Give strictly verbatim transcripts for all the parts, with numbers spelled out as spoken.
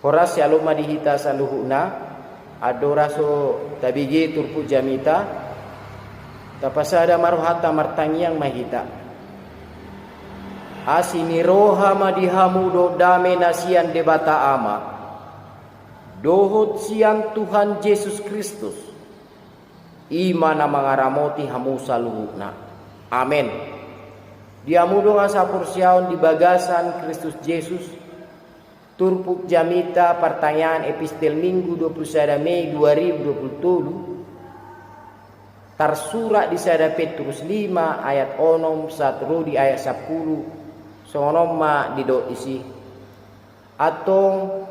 Horas, syalom ma di hita saluhutna. Andorang so tabege turpuk jamita, tapasada ma rohanta, martangiang ma hita. Asi ni roha ma di hamu dohot dame na sian Debata Ama dohot sian Tuhan Jesus Kristus. I ma na mangaramoti hamu saluhutna. Amen. Di hamu dongan saporseaon di bagasan Kristus Jesus, turpuk jamita partangiangan Epistel Minggu dua puluh sada Mei dua ribu dua puluh tolu, tarsurat di sada Petrus lima ayat onom sahat ro di ayat sampulu. Songon on ma didok disi: Antong,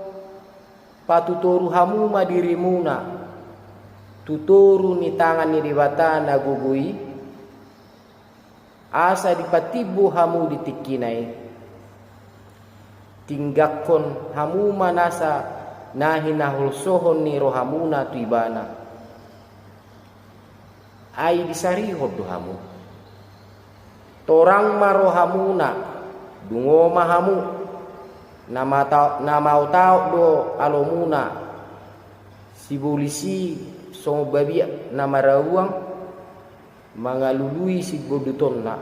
patutoru hamu ma dirimuna tu toru ni tangan ni Debata na gogo i, asa dipatimbo hamu di tingkina i. Tingganghon hamu ma nasa na hinaholsohon ni rohamuna tu Ibana. Ai disarihon do hamu. Torang ma rohamuna, dungo ma hamu. Na mata-, na maotaot do alomuna, sibolis i songon babiat na marauang, mangalului simbondutonna.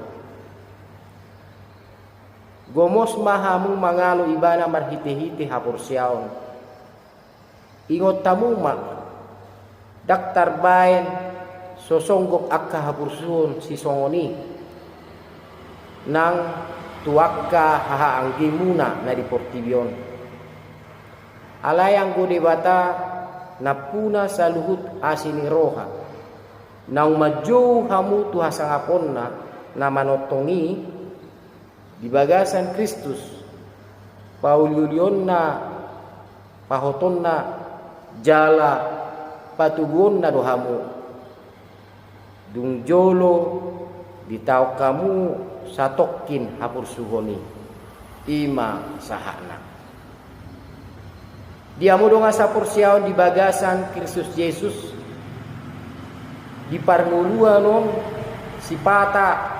Gomos ma hamu mangalo Ibana marhitehite haporseaon. Ingot hamu ma, ndang tarbaen so songgop angka haporsuhon sisongon i nang tu angka hahaangginmuna na di portibi on. Alai anggo Debata nampuna saluhut asi ni roha, naung manjou hamu tu hasangaponna na manongtong i, di bagasan Kristus, pauliulionna, pahotonna, jala patoguonna do hamu. Dung jolo ditaon hamu satongkin haporsuhon i. I ma sahatna. Di hamu dongan saporseaon di bagasan Kristus Jesus, di parngoluan on sipata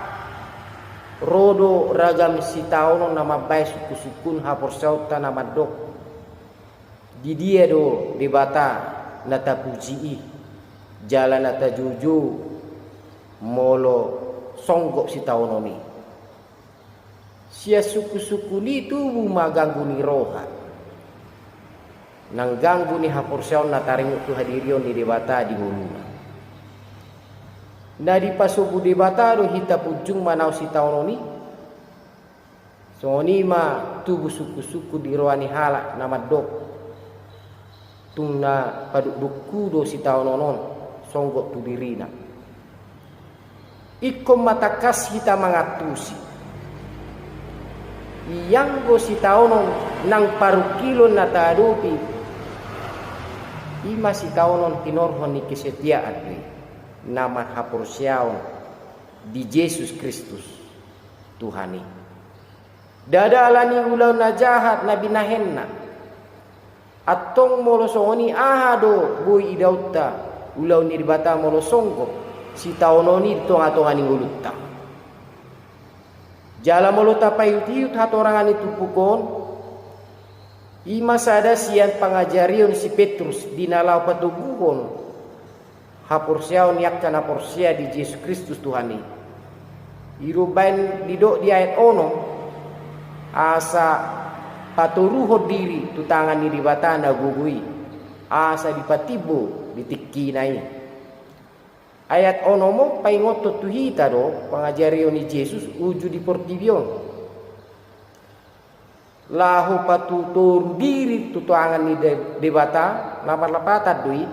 ro do ragam sitaonon na mambahen sungkunsungkun haporseaonta na mandok: Di dia do Debata na tapuji i, jala na tajoujou molo songgop sitaonon i? Sian sungkunsungkun i tubu ma ganggu ni roha nang ganggu ni haporseaon na taringot tu hadirion ni Debata di ngoluna. Na dipasombu Debata do hita punjung manaon sitaonon i. Songon i ma tubu sungkunsungkun di roha ni halak na mandok: Tung na padokdokku do sitaonon on songgop tu dirina. Ingkon ma tangkas hita mangantusi. Ianggo sitaonon nang parungkilon na taadopi, i ma sitaonon hinorhon ni kesetiaan do i, na marhaporseaon di Jesus Kristus Tuhan i. Ndada ala ni ulaon na jahat na binahenna. Antong molo songon i, aha do boi idaonta ulaon ni Debata molo songgop sitaonon i di tongatonga ni ngolunta? Jala molo tapaihutihut hatorangan ni turpuk on, i ma sada sian pangajarion si Petrus di na laho patoguhon haporseaon ni angka na porsea di Jesus Kristus Tuhan i. I do umbahen didok di ayat onom, asa patoruhon diri tu tangan ni Debata na gogo i, asa dipatimbo di tingkina i. Ayat onom on paingothon tu hita do pangajarion ni Jesus uju di portibi on. Laho patutoru diri tu tangan ni De-, Debata, na marlapatan do i,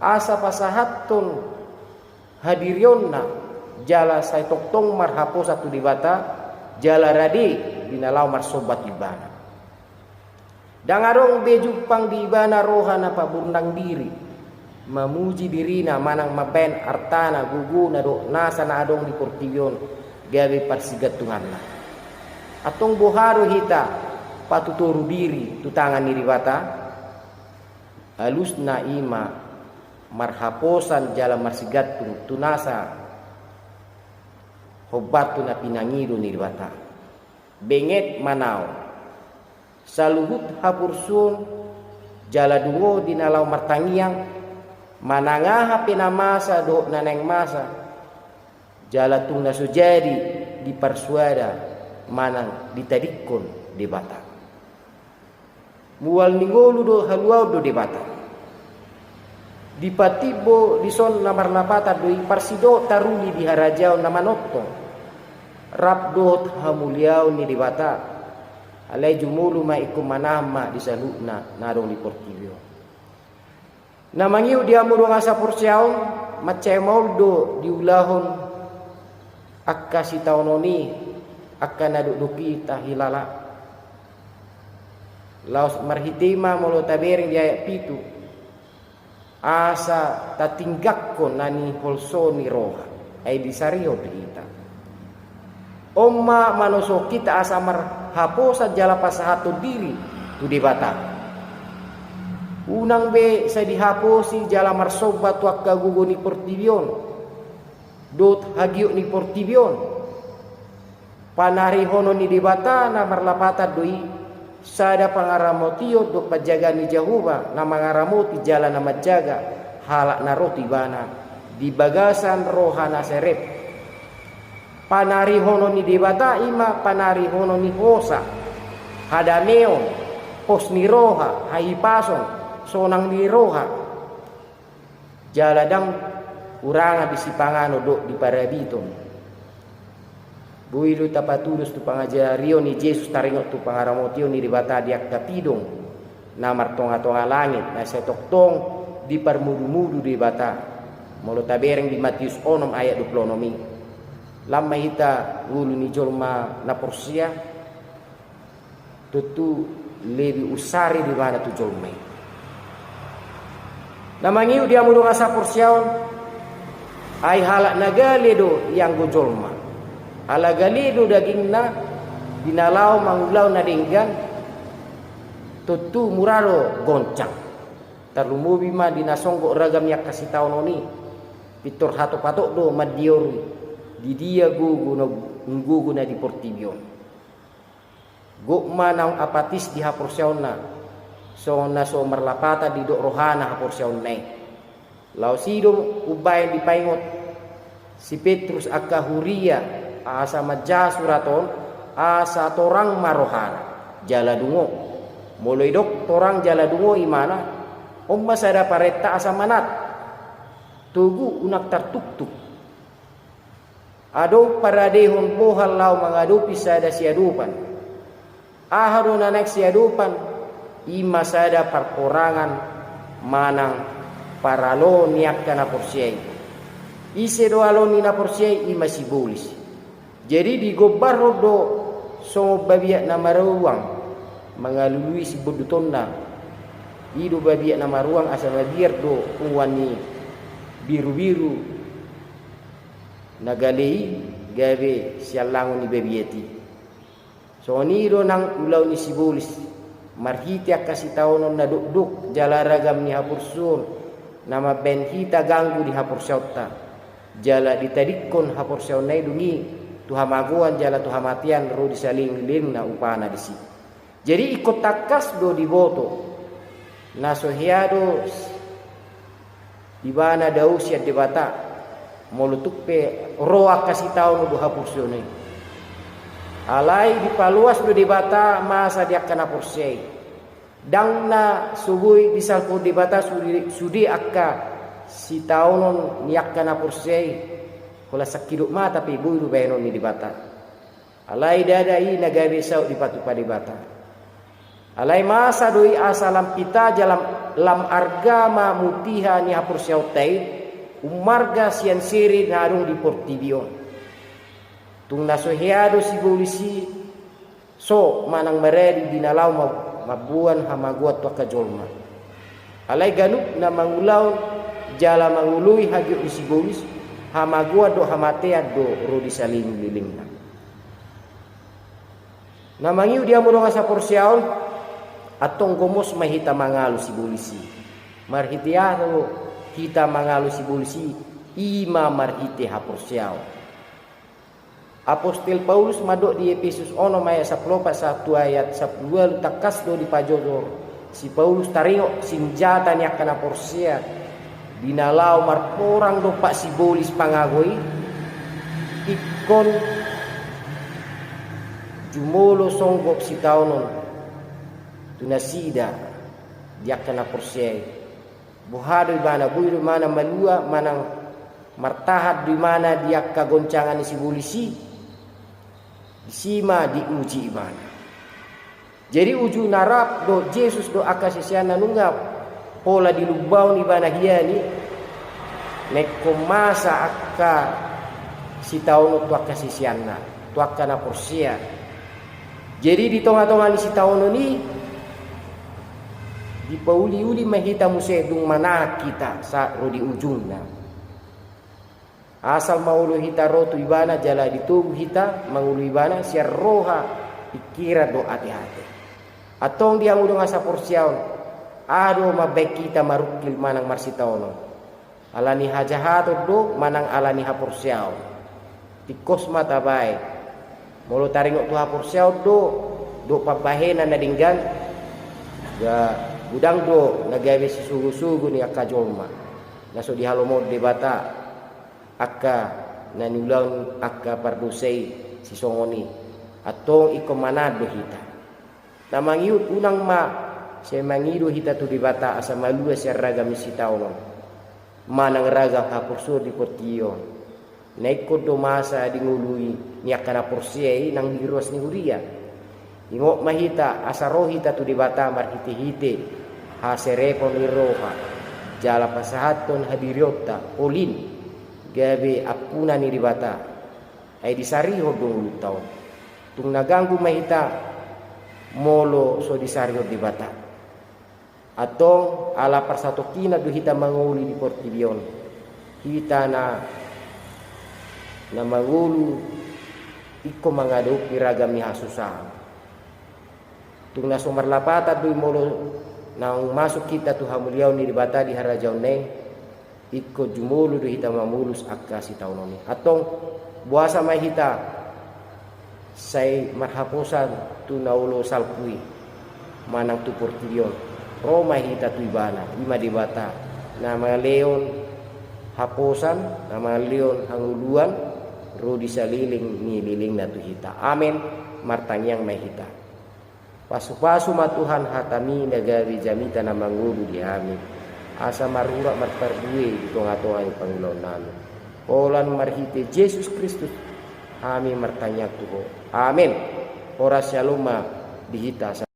asa pasahathon hadirionna, jala sai tongtong marhaposan tu Debata, jala rade di na laho marsomba tu Ibana. Ndang adong be jumpang di ibana roha na paburnang diri, mamuji dirina manang mambahen artana, gogona dohot nasa na adong di portibi on gabe parsigantunganna. Antong boha do hita patutoru diri tu tangan ni Debata? Alusna i ma marhaposan jala marsigantung tu nasa hombar tu na pinangido ni Debata. Benget manaon. Saluhut haporsuon Jala dungo di na laho martangiang, manang aha pe na masa dohot na naeng masa, jala tung na so jadi diparsuada manang ditadingkon Debata. Mual ni ngolu do haluaon do Debata. Dipatimbo dison na marlapatan do i parsidohot taruli di harajaon na manongtong, rap dohot hamuliaon ni Debata. Alai jumolo ma ingkon manahan ma di saluhutna na adong di portibi on. Na mangihut di hamu dongan saporseaon, mansai maol do diulahon angka sitaonon i, angka na dokdok i tahilala. Laos marhite i ma molo tabereng di ayat pitu, asa tatinggangkon na niholso ni roha, ai disarihon do hita. On ma manosohon hita asa marhaposan jala pasahathon diri tu Debata. Unang be sai dihaposi jala marsomba tu angka gogo ni portibi on dohot hagiot ni portibi on. Panarihonon ni Debata na marlapatan do i, sada pangaramotion dohot panjagaan ni Jahowa na mangaramoti jala na manjaga halak na ro tu Ibana di bagasan roha na serep. Panarihonon ni Debata i ma panarihonon ni hosa, hadameon, pos ni roha, hahipason, sonang ni roha. Jala ndang hurangan di sipanganon dohot di parabiton. Boi do tapatudos tu pangajarion ni Jesus taringot tu pangaramotion ni Debata di angka pidong na martongatonga langit, na sai tongtong diparmudumudu Debata. Molo tabereng di Matius onom ayat dua pulu onom i. Lam ma hita ngolu ni jolma na porsea, tontu lebih unsari do ibana tu jolma i. Na mangihut di hamu dongan saporseaon, ai halak na gale do ianggo jolma. Ala gale do dagingna di na laho mangulahon na denggan, tontu mura do goncang. Tarlumobi ma di na songgop ragam ni angka sitaonon i. Pintor hatophatop do mandiori di dia gogo na, gogo na di portibi on. Gok ma naung apatis di haporseaonna, songon na so marlapatan didok rohana haporseaonna i. Laos i do umbahen dipaingot si Petrus angka huria asa manjaha surat on, asa torang ma rohana jala dungo. Molo didok torang jala dungo imana, on ma sada parenta asa manat, togu unang tartuktuk. Adong paradehon bohal laho mangadopi sada siadopan. Aha do na naeng siadopan? I ma sada parporangan manang paraloon ni angka na porsea i. Ise do aloon ni na porsea i? I ma sibolis. Jadi digombarhon do songon babiat na maruang mangalului simbondutonna. I do babiat na maruang asa mabiar do punguan ni birubiru na gale i gabe siallangon ni babiat i. Songon i do nang ulaon ni sibolis, marhite angka sitaonon na dokdok jala ragam ni haporsuon na mambahen hita ganggu di haporseaonta. Jala ditadingkon haporseaonna i dung i tu hamagoan jala tu hamatean ro di salelenglelengna upana disi. Jadi ingkon tangkas do diboto na so hea do ibana dao sian Debata, molo tung pe ro angka sitaonon dohot haporseaon i. Alai dipaloas do Debata masa di angka na porsea i. Ndang na so boi disalpuhon Debata sude, sude angka sitaonon ni angka na porsea i. Holan sangkidop mata pe boi do bahenon ni Debata. Alai ndada i na gabe saut dipatupa Debata. Alai masa do i asa lam pita jala lam arga ma mutiha ni haporseaonta i, ummarga sian sere na adong di portibi on. Tung na so hea do sibolis i, so manang maradi di na laho ma-, mamboan hamagoan tu angka jolma. Alai ganup na mangulahon jala mangoloi hagiot ni sibolis, hamagoan dohot hamatean do ro di salelenglelengna. Na mangihut di hamu dongan saporseaon, antong gomos ma hita mangalo sibolis i. Marhite aha do hita mangalo sibolis i? I ma marhite haporseaon. Apostel Paulus mandok di Epesus onom ayat sampulu opat sahat tu ayat sampulu ualu, tangkas do dipajojor Si Paulus taringot sinjata ni angka na porsea di na laho marporang dompak sibolis pangago i, ingkon jumolo songgop sitaonon tu nasida di angka na porsea i. Boha do ibana, boi do ibana malua manang martahan do ibana di angka goncangan ni sibolis i? Disi ma diuji ibana. Jadi ujungna rap do Jesus do angka siseanna nunga pola dilumbaon ibana hian i, na ingkon masa angka sitaonon tu angka siseanna, tu angka na porsea. Jadi di tonga-tonga ni sitaonon i, dipauliuli ma hita muse dung manahan hita sahat ro di ujungna. Asal ma olo hita ro tu ibana jala ditogu hita mangolu ibana sian roha, pikiran dohot ate-ate. Antong di hamu dongan saporseaon, aha do mambahen hita marungkil manang marsitaonon? Ala ni hajahaton do manang ala ni haporseaon? Tingkos ma tabahen. Molo taringot tu haporseaon do, dohot pambahenan na denggan, godang do na gabe sisogo-sogo ni angka jolma na so dihalomohon Debata angka na niulahon angka pardosa i sisongon i. Antong ingkon manahan do hita. Na mangihut, unang ma sai mangido hita tu Debata asa malua sian ragam ni sitaonon manang ragam haporseaon di portibi on. Na ingkon do masa di ngolui ni angka na porsea i nang di ruas ni huria. Ingot ma hita asa ro hita tu Debata marhite-hite haserepon ni roha jala pasahathon hadirionta, polin gabe ampuna ni Debata. Ai disarihon do ngolunta on. Tung na ganggu ma hita molo so disarihon Debata. Antong ala parsatongkinan do hita mangolu di portibi on. Hita na, na mangolu ingkon mangadopi ragam ni hasusaan. Tung na so marlapatan do i molo naung masuk hita tu hamuliaon ni Debata di harajaonna i, ingkon jumolo do hita mamolus angka sitaonon i. Antong boasa ma hita sai marhaposan tu na olo salpu i manang tu portibi on? Ro ma hita tu Ibana, i ma Debata na mangalehon haposan, na mangalehon hangoluan, ro di saleleng ni lelengna tu hita. Amen. Martangiang ma hita. Pasu-pasu ma Tuhan hataMi na gabe jamita na mangolu di hami, asa marurat marparbue di tonga-tonga ni pangulaonnami. Holan marhite Jesus Kristus hami martangiang tu Ho. Amen. Horas syalom ma di hita.